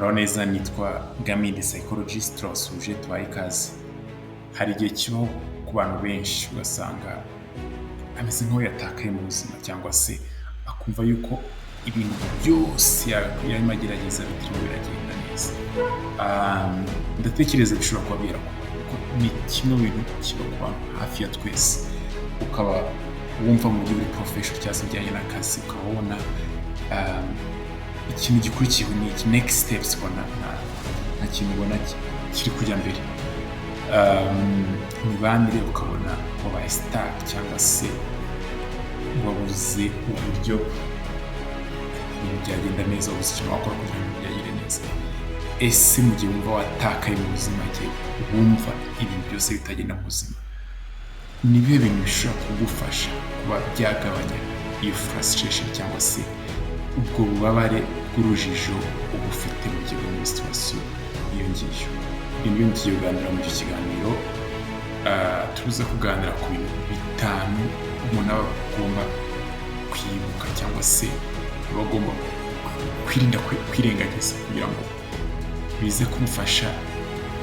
Muraho neza, nitwa Gamindi Psychologist, turabasuhuje, tubahaye ikaze. Hari igihe kibaho ku bantu benshi, ugasanga ameze nk'aho yatakaye mu buzima cyangwa se akumva yuko ibintu byose yarimo agerageza bitarimo biragenda neza. Ndatekereza bishobora kuba byarakubayeho kuko ni kimwe mu bintu kiba ku bantu hafi ya twese, ukaba wumva mu buryo buri professional cyangwa se bijyanye n'akazi, ukaba ubona ikintu gikurikiyeho ni iki, next steps, ubona nta kintu ubona kiri kujya mbere. Imibanire ukabona wabaye stuck cyangwa se wabuze uburyo ibintu byagenda neza, wabuze ikintu wakora kugira ngo ibintu byagende neza. Ese mu gihe wumva watakaye mu buzima, igihe wumva ibintu byose bitagenda mu buzima, ni ibihe bintu bishobora kugufasha kuba byagabanya iyo frustration cyangwa se ubwo bubabare bw'urujijo uba ufite mu gihe uri muri situation iyo ngiyo? Ibi nibyo tugiye kuganira muri iki kiganiro. Tuze kuganira ku bintu bitanu umuntu aba agomba kwibuka cyangwa se aba agomba kwirinda kwirengagiza kugira ngo bize kumufasha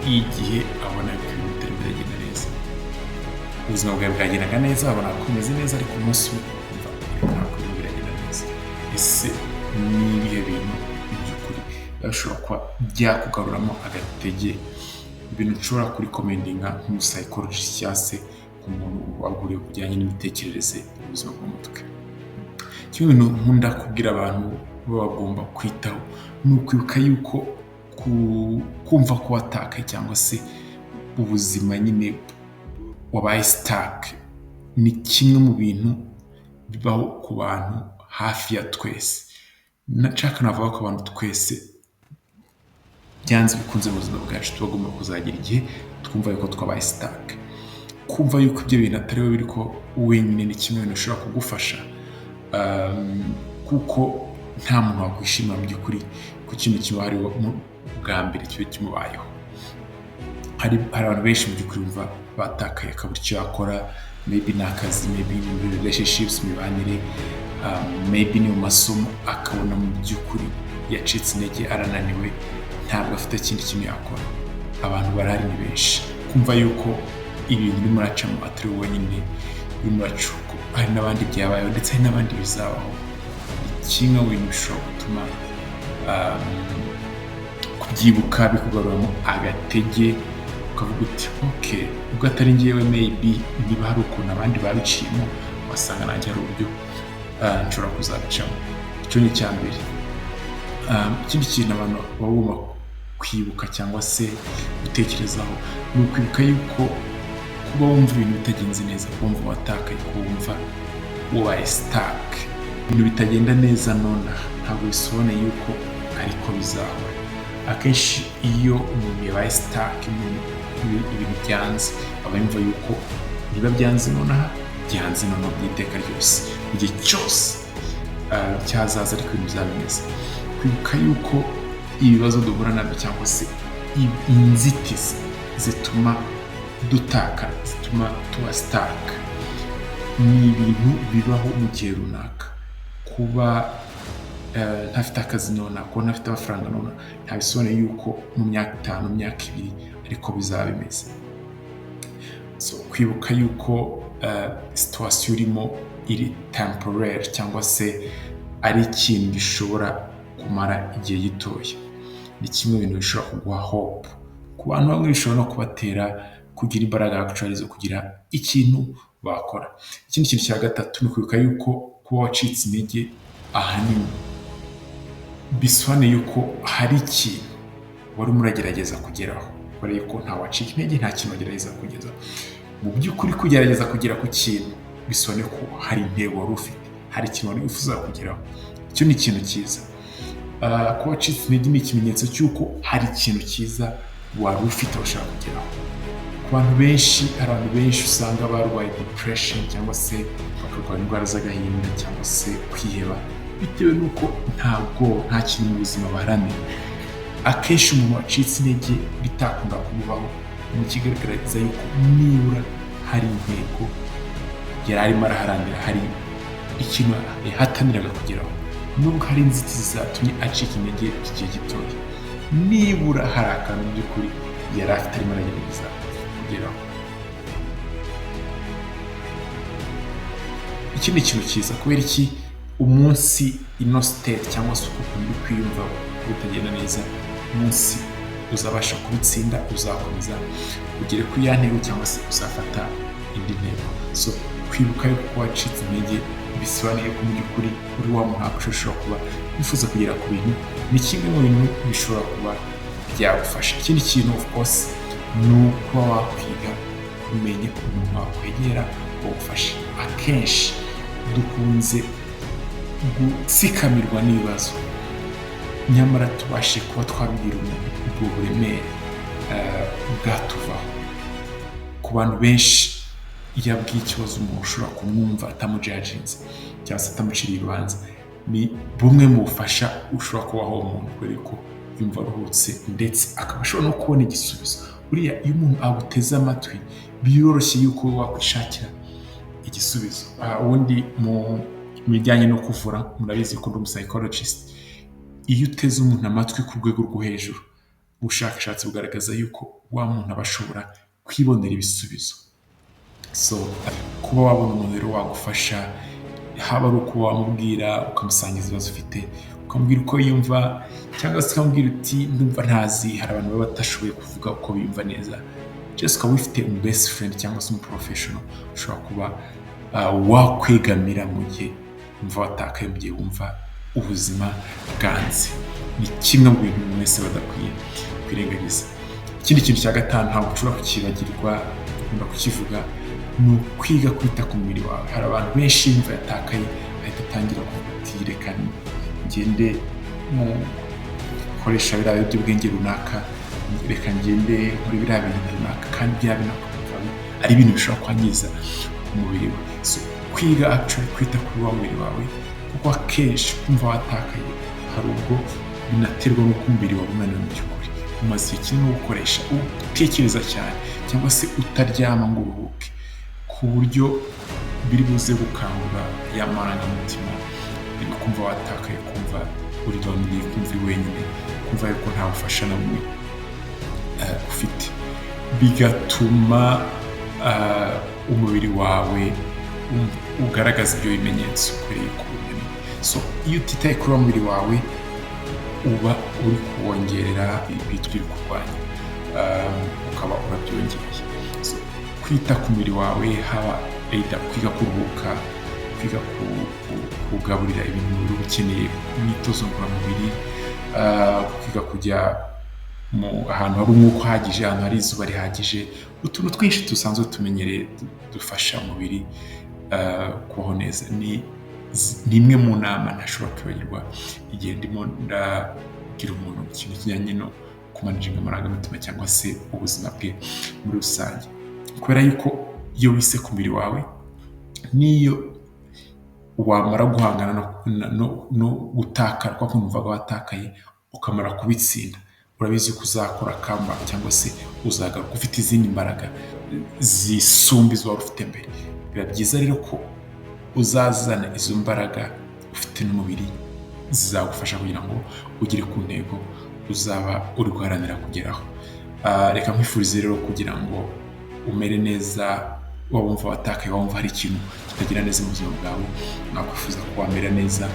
igihe abona ko ibintu bitarimo biragenda neza. Ubuzima bwawe bwagendaga neza, wabona ko bimeze neza, ariko umunsi umwe ukumva ibintu ntabwo birimo biragenda neza. Ese ni ibihe bintu mu by'ukuri biba bishobora kuba byakugaruramo agatege, ibintu nshobora kurecommendinga nk'umupsychologist cyangwa se nk'umuntu wahuguriwe ku bijyanye n'imitekerereze y'ubuzima bwo mu mutwe? Kimwe mu bintu nkunda kubwira abantu baba bagomba kwitaho ni ukwibuka yuko kumva ko watakaye cyangwa se ubuzima nyine wabaye stuck ni kimwe mu bintu bibaho ku bantu hafi ya twese. Nshaka navuga ko abantu twese byanze bikunze mu buzima bwacu tugomba kuzagira igihe twumva yuko twabaye stuck. Kumva yuko ibyo bintu atari wowe biri ko wenyine ni kimwe mu bintu bishobora kugufasha, kuko nta muntu wakwishimira mu by'ukuri ko ikintu kibaye bwa mbere kiba kimubayeho. Hari abantu benshi mu by'ukuri bumva batakaye, akabura icyo yakora, maybe ni akazi, maybe ni muri relationships, imibanire, maybe ni mu masomo, akabona mu by'ukuri yacitse intege, arananiwe, ntabwo afite ikindi kintu yakora. Abantu barahari ni benshi. Kumva yuko ibintu urimo uracamo atari wowe wenyine urimo uraca, hari n'abandi byabayeho ndetse hari n'abandi bizabaho, ni kimwe mu bintu bishobora gutuma kubyibuka bikugaruramo agatege, ukavuga uti: "Okay, ubwo atari njyewe, maybe niba hari ukuntu abandi babiciyemo, wasanga nanjye hari uburyo nshobora kuzabicamo." Icyo ni icya mbere. Ikindi kintu abantu baba bagomba kwibuka cyangwa se gutekerezaho ni ukwibuka yuko kuba wumva ibintu bitagenze neza, kuba wumva watakaye, kuba wumva wabaye stuck, ibintu bitagenda neza nonaha, ntabwo bisobanuye yuko ariko bizahora. Akenshi iyo umuntu yabaye stuck, ibintu byanze, aba yumva yuko niba byanze nonaha, byanze noneho by'iteka ryose, mu gihe cyose cyazaza ariko ibintu bizaba bimeze. Kwibuka yuko ibibazo duhura nabyo cyangwa se inzitizi zituma dutakara, zituma tuba stuck, ni ibintu bibaho mu gihe runaka. Kuba ntafite akazi nonaha, kuba ntafite amafaranga nonaha, ntabisobanuye yuko mu myaka 5, mu myaka 2 ariko bizaba bimeze. So kwibuka yuko situation urimo iri temporaire cyangwa se ari ikintu gishobora kumara igihe gitoya, ni kimwe mu bintu bishobora kuguha hope. Ku bantu bamwe bishobora no kubatera kugira imbaraga actually zo kugira ikintu bakora. Ikindi kintu cya gatatu ni ukwibuka yuko kuba wacitse intege ahanini bisobanuye yuko hari ikintu warimo uragerageza kugeraho, kubera yuko ntawacika intege nta kintu wagerageza kugezaho. Mu by'ukuri kugerageza kugera ku kintu bisobanuye ko hari intego wari ufite, hari ikintu wari wifuza kugeraho. Icyo ni ikintu cyiza. Kuba wacitse intege ni ikimenyetso cy'uko hari ikintu cyiza wari ufite washaka kugeraho. Ku bantu benshi, hari abantu benshi usanga barwaye depression cyangwa se bakarwara indwara z'agahinda cyangwa se kwiheba, bitewe n'uko ntabwo nta kintu mu buzima baharanira. Akenshi umuntu wacitse intege bitakunda kumubaho, ni ikigaragaza yuko nibura hari intego yari arimo araharanira, hari ikintu yahataniraga kugeraho, nubwo hari inzitizi zatumye acika intege igihe gitoya. Nibura hari akantu mu by'ukuri yari afite arimo aragerageza kugeraho. Iki ni ikintu cyiza. Kubera iki? Umunsi ino state cyangwa se uko ukuntu uri kwiyumva bitagenda neza, umunsi uzabasha kubitsinda, uzakomeza ugere kuri ya ntego cyangwa se uzafata indi ntego. So kwibuka yuko wacitse intege bisobanuye ko mu by'ukuri uri wa muntu ushobora kuba wifuza kugera ku bintu, ni kimwe mu bintu bishobora kuba byagufasha. Ikindi kintu, of course, ni ukuba wakwiga kumenya umuntu wakwegera wagufasha. Akenshi dukunze gutsikamirwa n'ibibazo, nyamara tubashe kuba twabwira umuntu, ubwo buremere bwatuvaho. Ku bantu benshi, iyo abwiye ikibazo umuntu ushobora kumwumva atamujajinze cyangwa se atamuciriye urubanza, ni bumwe mu bufasha ushobora kubaho umuntu, kubera ko yumva aruhutse ndetse akaba ashobora no kubona igisubizo. Buriya iyo umuntu aguteze amatwi, biroroshye yuko wakwishakira igisubizo. Ubundi mu bijyanye no kuvura, murabizi ko ndi umupsychologist, iyo uteze umuntu amatwi ku rwego rwo hejuru, ubushakashatsi bugaragaza yuko wa muntu aba ashobora kwibonera ibisubizo. So kuba wabona umuntu rero wagufasha, haba ari uko wamubwira ukamusangiza ibibazo ufite, ukamubwira uko yumva, cyangwa se ukamubwira uti: "Ndumva ntazi." Hari abantu baba batashoboye kuvuga uko biyumva neza. Just ukaba ufite umu best friend cyangwa se umu professional ushobora kuba wakwegamira mu gihe wumva watakaye, mu gihe wumva ubuzima bwanze, ni kimwe mu bintu umuntu wese badakwiye kwirengagiza. Ikindi kintu cya gatanu ntabwo ushobora kukibagirwa, nkunda kukivuga, ni ukwiga kwita ku mubiri wawe. Hari abantu benshi yumva yatakaye ahita atangira kuvuga ati: "Reka ngende mu koresha biriya biyobyabwenge runaka, reka ngende nkore biriya bintu runaka," kandi biriya bintu bikaba ari ibintu bishobora kwangiza umubiri we. So kwiga actually kwita kuri wa mubiri wawe, kuko akenshi kumva watakaye hari ubwo binaterwa n'uko umubiri wawe unaniwe. Mu by'ukuri umaze igihe kinini uwukoresha, utekereza cyane cyangwa se utaryama ngo uruhuke, ku buryo biri buze gukangura ya marangamutima, kumva watakaye, kumva uri lonely, kumva uri wenyine, kumva yuko nta bufasha na bumwe ufite, bigatuma umubiri wawe ugaragaza ibyo bimenyetso kubera yuko unaniwe. So iyo utitaye kuri wa mubiri wawe, uba uri kuwongerera ibitwa uri kurwanya, ukaba urabyongereye. So kwita ku mubiri wawe, haba either kwiga kuruhuka, kwiga kugaburira ibintu umubiri uba ukeneye, imyitozo ngororamubiri, kwiga kujya mu ahantu hari umwuka uhagije, ahantu hari izuba rihagije, utuntu twinshi dusanzwe tumenyereye dufasha umubiri kubaho neza, ni imwe mu nama ntashobora kwibagirwa igihe ndimo ndagira umuntu ikintu kijyanye no kumanaginga amarangamutima cyangwa se ubuzima bwe muri rusange. Kubera yuko iyo wise ku mubiri wawe, n'iyo wamara guhangana no gutakara kwa kuntu wumvaga watakaye, ukamara kubitsinda, urabizi ko uzakora comeback cyangwa se uzagaruka ufite izindi mbaraga zisumba izo wari ufite mbere. Biba byiza rero ko uzazana izo mbaraga ufite n'umubiri zizagufasha kugira ngo ugere ku ntego uzaba uri guharanira kugeraho. Reka nkwifurize rero kugira ngo umere neza. Waba wumva watakaye, wumva hari ikintu kitagenda neza mu buzima bwawe, nakwifuza ko wamera neza.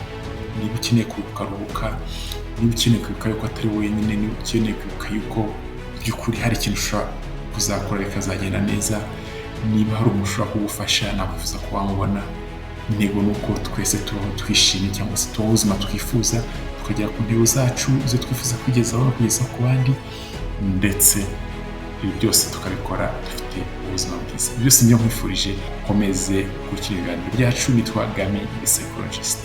Niba ukeneye kuruhuka, ruhuka. Niba ukeneye kwibuka yuko atari wenyine, niba ukeneye kwibuka yuko by'ukuri hari ikintu ushobora kuzakora bikazagenda neza, niba hari umuntu ushobora kugufasha, nakwifuza ko wamubona. Intego ni uko twese tubaho twishimye cyangwa se tubaho ubuzima twifuza, tukagera ku ntego zacu, izo twifuza kwigezaho no kugeza ku bandi, ndetse ibi byose tukabikora dufite ubuzima bwiza. Ibi byose niyo nkwifurije. Ukomeze gukurikira ibiganiro byacu. Nitwa Gami, psychologist.